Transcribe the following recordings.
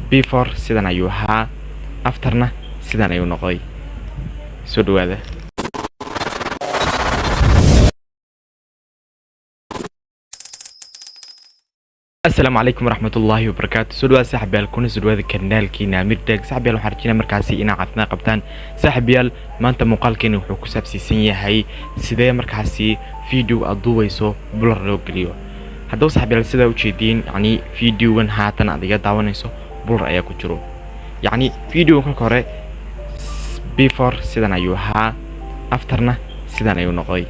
Before sidan ayuu ahaa, afterna sidan ayuu noqday. Soo dhawaada. Asalaamu calaykum waraxmatullaahi wabarakaatu. Soo dhawaada, saaxibayaal, kuna soo dhawaada kanaalkiina Amir Tech. Saaxibayaal, waxaan rajinaa markaasi inaa caafimaad qabtaan. Saaxibayaal, maanta muuqaalkeeni wuxuu ku saabsiisan yahay sidee markaasi video aad duubayso blur loo geliyo. Haddaba, saaxibayaal, sidaa ujeediin, yacni videogan haatan aad iga daawanayso blur ayaa ku jiro. Yacni videogan kolka hore before sidan ayuu ahaa, afterna sidan ayuu noqday.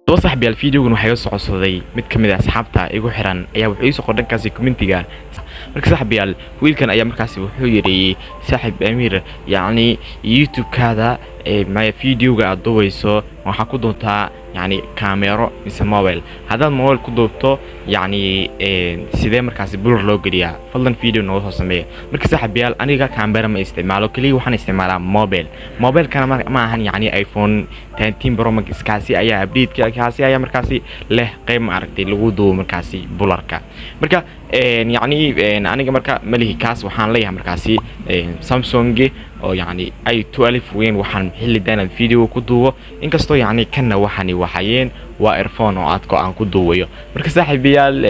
Haddaba, saaxibayaal, videogan waxaa iga soo codsaday mid ka mid ah asxaabta igu xiran ayaa wuxuu iisoo qoray dhankaasi commentiga. Marka, saaxibayaal, wiilkan ayaa markaasi wuxuu yidhi: "Saaxib Amiir, yacni YouTube-kaada maya videoga aad duubayso waxaa ku duubtaa yacni kaamero mise mobile? Haddaad mobile ku duubto, yacni sidee markaasi blur loo geliyaa? Fadlan video nooga soo sameeya." Marka, saaxibayaal, aniga kaamera ma isticmaalo, keliya waxaan isticmaalaa mobile. Mobilekana ma ahan yacni iPhone 13 Pro Max. Kaasi ayaa update, kaasi ayaa markaasi leh qayb ma aragtay lagu duubo markaasi blurka. Marka yacni aniga marka malihi kaas, waxaan leeyahay markaasi Samsung oo yacni A12 weyn. Waxaan xilli inaan video ku duubo, inkastoo yacni kanna waxani waxayeen waa earphone oo aadko aan ku duubayo. Marka, saaxiibayaal,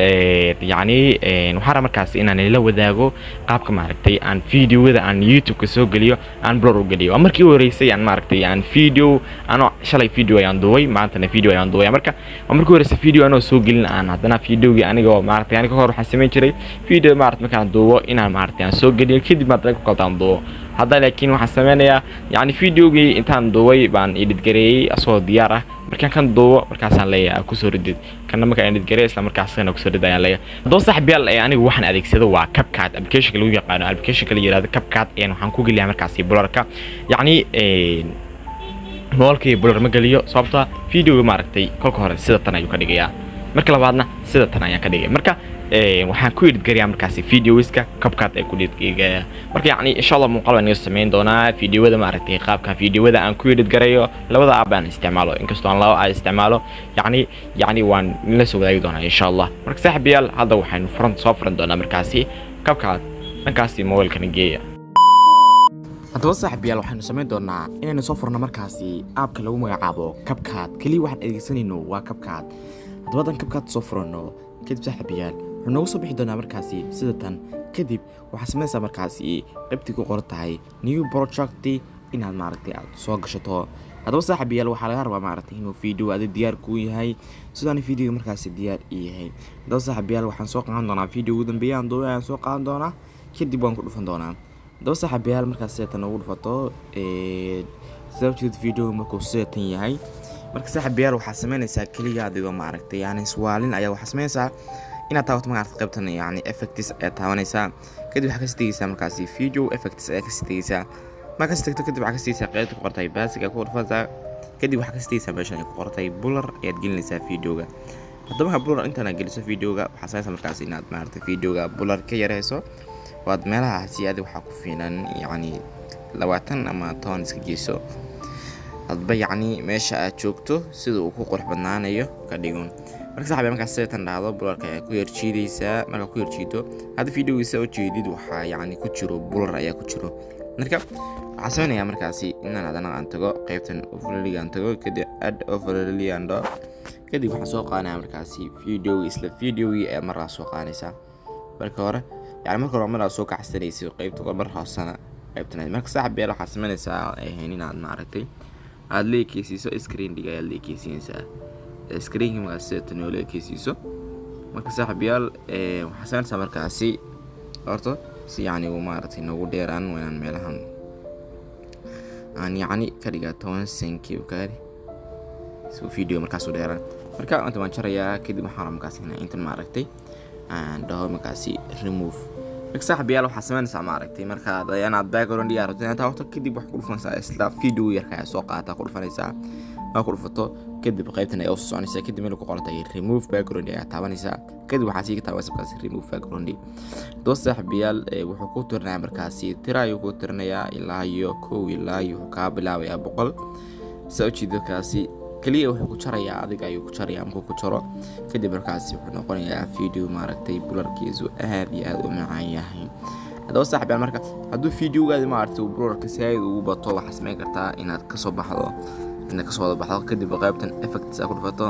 yacni waxaan rabaa markaasi inaan ila wadaago qaabka maaragtay aan videoada aan YouTube-ka soo geliyo aan blur u geliyo. Waa markii u horeysay aan maaragtay aan video anoo shalay video ayaan duubay, maantana video ayaan duubaya. Marka waa markii u horeysay video anoo soo gelin aan haddana videogii anigoo maaragtay aniga kahor waxaan samayn jiray video maaragtay markaan duubo inaan maaragtay aan soo geliyo, kadib maaragtay ku kaltaan duubo. Hadda laakiin waxaan sameynayaa yacni videogii intaan duubay baan edit gareeyey asagoo diyaar ah. Markaan kan duubo markaasaan leeyahay kusoo ridid kana, markaan edit gareey isla markaasna kusoo rid ayaan leeyahay. Haddaba, saaxibayaal, ee anigu waxaan adeegsado waa CapCut, applicationka lagu yaqaano, applicationka la yiraahdo CapCut ayaan waxaan ku geliyaa markaasi blurka. Yacni mobilkii blur ma geliyo, sababta videoga maaragtay kolka hore sida tan ayuu ka dhigayaa, marka labaadna sida tan ayaan ka dhigay. Marka waxaan ku edit garayaa markaasi videoska CapCut ay ku edit garayaa. Marka yacni insha Allah muuqaal baan inaga samayn doonaa videoada maaragtay qaabka videoada aan ku edit garayo, labada app aan isticmaalo. Inkastoo aan laba app isticmaalo, yacni waan la soo wadaagi doonaa insha Allah. Marka, saaxiibayaal, hadda waxaynu furan soo furan doonaa markaasi CapCut, dhankaasi mobilkana geeya. Haddaba, saaxiibayaal, waxaynu samayn doonaa inaynu soo furno markaasi appka lagu magacaabo CapCut. Keliya waxaan adeegsanayno waa CapCut. Haddaba haddaan CapCut soo furano kadib, saaxiibayaal, wuxuu noogu soo bixi doonaa markaasi sida tan. Kadib waxaad samaynaysaa markaasi qaybtii ku qoran tahay new project inaad maaragtay aad soo gashato. Haddaba, saaxiibayaal, waxaa laga rabaa maaragtay inuu video adi diyaar kuu yahay, sidaan videoga markaasi diyaar ii yahay. Haddaba, saaxiibayaal, waxaan soo qaadan doonaa video ugu dambeeya aan duubay ayaan soo qaadan doonaa, kadib waan ku dhufan doonaa. Haddaba, saaxiibayaal, markaas sida tan ugu dhufato, sida ujeed videoga markuu sida tan yahay, marka, saaxiibayaal, waxaad samaynaysaa keliya adigoo maaragtay yani iswaalin ayaa waxaad samaynaysaa inaad taabato maaragtay qaybtan yacni effects ayaa taabanaysaa. Kadib waxaa kasii tegeysaa markaasi video effects ayaa kasii tegeysaa. Markaa kasii tagto kadib, waxaa kasii tegeysaa qaybta ku qortay basic ayaa ku dhufanaysaa. Kadib waxaa kasii tegeysaa meeshan ay ku qortay blur ayaad gelinaysaa videoga. Haddaba markaa blur intaan geliso videoga, waxaa samaysaa markaasi inaad maaragtay videoga blur ka yareyso. Waad meelahaasi adi waxaa ku fiilan yacni 20 ama 10 iska geyso. Hadba yacni meesha aad joogto sida uu ku qurux badnaanayo ka dhigon. Marka, saxbi, markaas sida tan dhahdo, blurka ayaa ku yarjiidaysaa. Markaa ku yarjiido, hadda videogiisa u jeedid waxaa yacni ku jiro blur ayaa ku jiro. Marka waxaa sameynayaa markaasi inaan haddana aan tago qaybtan overlay aan tago, kadib add overlay aan dhaho. Kadib waxaan soo qaadanaya markaasi videogi, isla videogii ayaa markaa soo qaadanaysaa. Marka hore yani marka hore mar aad soo kacsanaysid qaybta mar hoosena qaybtan. Marka, saaxib yaal, waxaad sameynaysaa ahayn inaad maaragtay aada la ekeysiiso screen dhiga ayaad la ekeysiinaysaa screenka markaas sida tan oo la ekeysiiso. Marka, saaxiibayaal, waxaa sameynaysaa markaasi horta si yacni uu maaragtay noogu dheeraan waa inaan meelahan aan yacni ka dhigaa 10 senki kaari si uu video markaas u dheeraan. Marka inta waan jarayaa. Kadib waxaan rabaa markaasi inaan intan maaragtay aan dhaho markaasi remove. Marka, saaxiibayaal, waxaa sameynaysaa maaragtay markaad inaad background dhigaa rabto inaad taabato, kadib waxaad ku dhufanaysaa isla video yarka ayaa soo qaata ku dhufanaysaa. Markaa ku dhufato kadib, qaybtan ayaa usoo soconaysaa. Kadib meel ku qoran tahay remove background ayaa taabanaysaa. Kadib waxaa sii ka taabanaysa markaasi remove background. Haddaba, saaxiibayaal, wuxuu ku tirinayaa markaasi tira ayuu ku tirinayaa ilaa iyo 1 ilaa iyo wuxuu kaa bilaabayaa 100. Saa ujeedo kaasi. Keliya wuxuu ku jarayaa, adiga ayuu ku jarayaa. Markuu ku jaro kadib, markaasi wuxuu noqonayaa video maaragtay blurkiisu aad iyo aad u macaan yahay. Haddaba saaxiibyaal, marka hadduu videogaadi maaragtay uu blurka saaid ugu bato, waxaad samayn kartaa inaad kasoo baxdo, inaad kasoo wada baxdo, kadib qaybtan effects aad ku dhufato,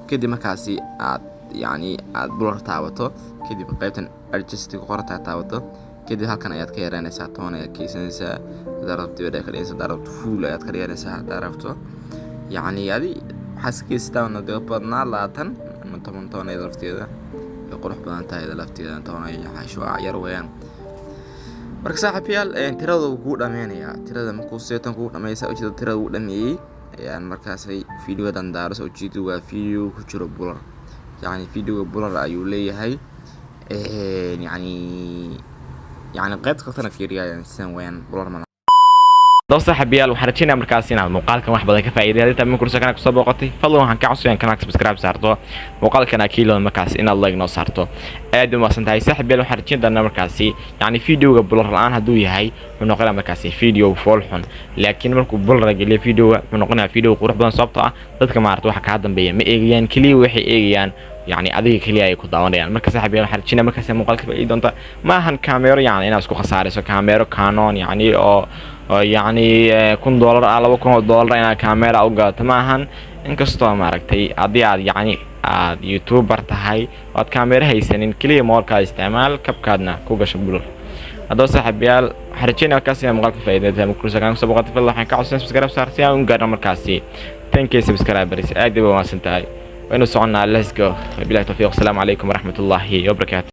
kadib markaasi aad yacni aad blur taabato, kadib qaybtan adjust ku qorantahay taabato, kadib halkan ayaad ka yareynaysaa, 10 ayaad keysanaysaa haddaad rabto, dibadda ka dhigaysaa haddaad rabto, full ayaad ka dhiganaysaa haddaad rabto. Yacni adi waxaad iska geysataa dee badnaa 20 ama 10. 10 iyada lafteeda way qurux badan tahay, iyada lafteeda 10 ay shucaac yar weeyaan. Marka saaxiibayaal, tirada wuu kuu dhameynayaa. Tirada markuu seetan kugu dhameysa, ujeeda tirada wuu dhameeyey ayaan markaasay videodan daarasa. Ujeedo waa video ku jiro blur, yacni videoga blur ayuu leeyahay. Yacni qaybta kaltana fiiriya, sidan weeyaan, blur ma. Haddaba saaxiibayaal, waxaan rajeynaya markaas inaad muuqaalkan wax badan ka faa'iiday. Haddii tahay kursa kana kusoo booqatay, fadlan waxaan ka codsayaa kanaalka subscribe saarto, muuqaalkan akiilada markaas inaad like noo saarto. Aad u mahadsan tahay saaxiibayaal. Waxaan rajeyn doonaa markaasi yacni videoga blur la'aan hadduu yahay, wuxuu noqonayaa markaasi video fool xun, laakiin markuu blur geliyo videoga, wuxuu noqonayaa video qurux badan, sababtoo ah dadka maarata waxa kaa dambeeya ma eegayaan, keliya waxay eegayaan yacni adiga keliya ay ku daawanayaan. Marka saaxiibayaal, waxaan rajeynaya markaasi muuqaalka faa'iidi doonta. Ma ahan kaamero yacni inaad isku khasaarayso kaamero Canon yacni oo yacni $1000 ah, $2000 inaad camera u gadato ma ahan. Inkastoo maaragtay haddii aad yacni aad youtuber tahay oo aad kaamero haysanin, keliya mobilkaada isticmaal, CapCutna ku gasho blur. Haddaba saaxiibayaal, waxaan rajeynaya markaas inaad muuqaalka faa'iidayta. Kursa kaan kusoo boqotay, fadlan waxaan ka codsanaya subscribe saar si aan u gaarno markaasi 10K subscribers. Aad bay u mahadsan tahay. Waynu soconnaa, let's go. Wabillahi tawfiiq, asalaamu calaykum waraxmatullaahi wabarakaatu.